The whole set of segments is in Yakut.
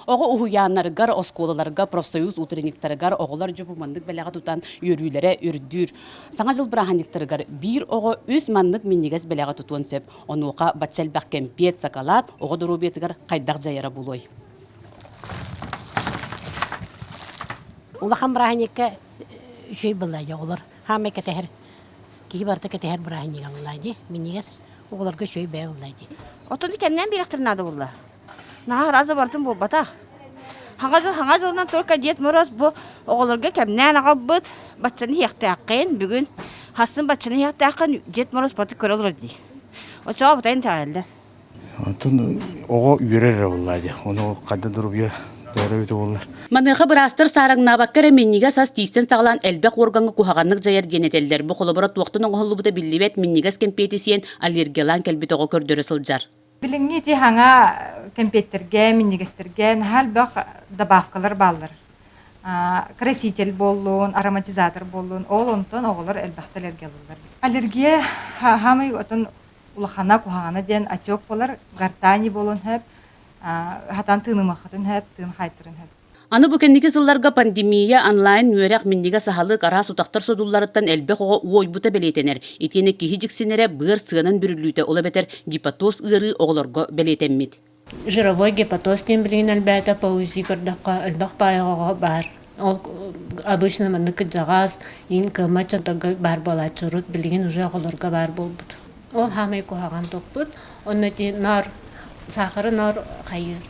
Оҕо уһуйааннарыгар, оскуолаларга, профсоюз утренниктарыгар оҕолор дьэ бу маннык бэлэҕи тутан үөрүүлэрэ үрдүүр. Саҥа дьыл бырааһынньыктарыгар биир оҕо үс маннык минньигэс бэлэҕи тутуон сөп. Онуоха бачча элбэх кэмпиэт, сакалаат оҕо доруобуйатыгар хайдах дьайара буолуой? Улахан бырааһынньыкка үчүгэй буолла дии оҕолор. Хаамай кэтэһэр, киһи барыта кэтэһэр бырааһынньыга буолла дии. Минньигэс оҕолорго үчүгэй бэйэ буолла дии. Оттон кэмнээн биэрэхтэрин наада буолла. Наһаа ыраас барытын буолбатах. Хаҥа дьыл хаҥа дьылынан только Дед Мороз бу оҕолорго кэмнээн аҕалбыт баччаны иһиэхтээххин бүгүн хассын баччаны иһиэхтээххин Дед Мороз баты көрө олорор дии. Оччоҕо бутайын итэҕэйэллэр. Онтон оҕо үөрэр эрэ буоллаа дии. Ону ханна доруобуйа төөрө эбитэ буоллар. Маныаха быраастар саараҥнаабакка эрэ минньигэс ас тиистэн саҕалаан элбэх уоргаҥҥа куһаҕаннык дьайар диэн этэллэр. Бу холобура туохтан оҥоһуллубута биллибэт минньигэс кэмпиэти сиэн аллергиялаан кэлбит оҕо көрдөрө сылдьар. Билиҥҥи ити хаҥа кэмпиэттэргэ, минньигэстэргэ наһаа элбэх добавкалар бааллар. Краситель буоллун, ароматизатор буоллун, ол онтон оҕолор элбэхтэ аллергия ылаллар. Аллергия хаамай отон улахана куһаҕана диэн отек буолар, гортани буолуон сөп, хатан тыынымыаххытын сөп, тыын хаайтарын сөп. Аны бу кэнники сылларга пандемия, онлайн үөрэх, минньигэс аһылык, араас утахтар содулларыттан элбэх оҕо уойбута бэлиэтэнэр. Итиэннэ киһи дьиксинэрэ быар сыанан бүрүллүүтэ, ол эбэтэр гепатоз ыарыы оҕолорго бэлиэтэммит. Жировой гепатоз диэн билигин элбээтэ, по УЗИ көрдөххө элбэх баай оҕоҕо баар. Ол обычно маннык кырдьаҕас, иин кыаммат дьонторго баар буолааччы урут билигин уже оҕолорго баар буолбут. Ол хаамай куһаҕан туппут. Онно ити ноор саахары ноор хайыыр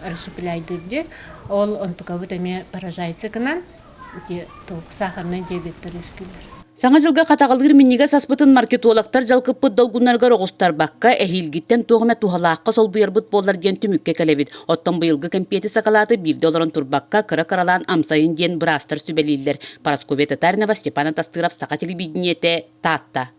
расщепляйдыыр дии. Ол онтукабыт эмиэ поражается гынан ити туох сахарнай диабеттар үөскүүллэр. Саҥа дьылга хатаҕалыыр минньигэс аспытын маркетологтар дьалкыппыт долгуннарыгар оҕустарбакка, эһиилгиттэн туох эмэ туһалаахха солбуйарбыт буоллар диэн түмүккэ кэлэбит. Оттон быйылгы кэмпиэти сакалааты биирдэ олорон турбакка, кыра-кыралаан амсайын диэн быраастар сүбэлииллэр. Парасковья Татаринова, Степан Атастыров, Саха телевидениетэ, Таатта.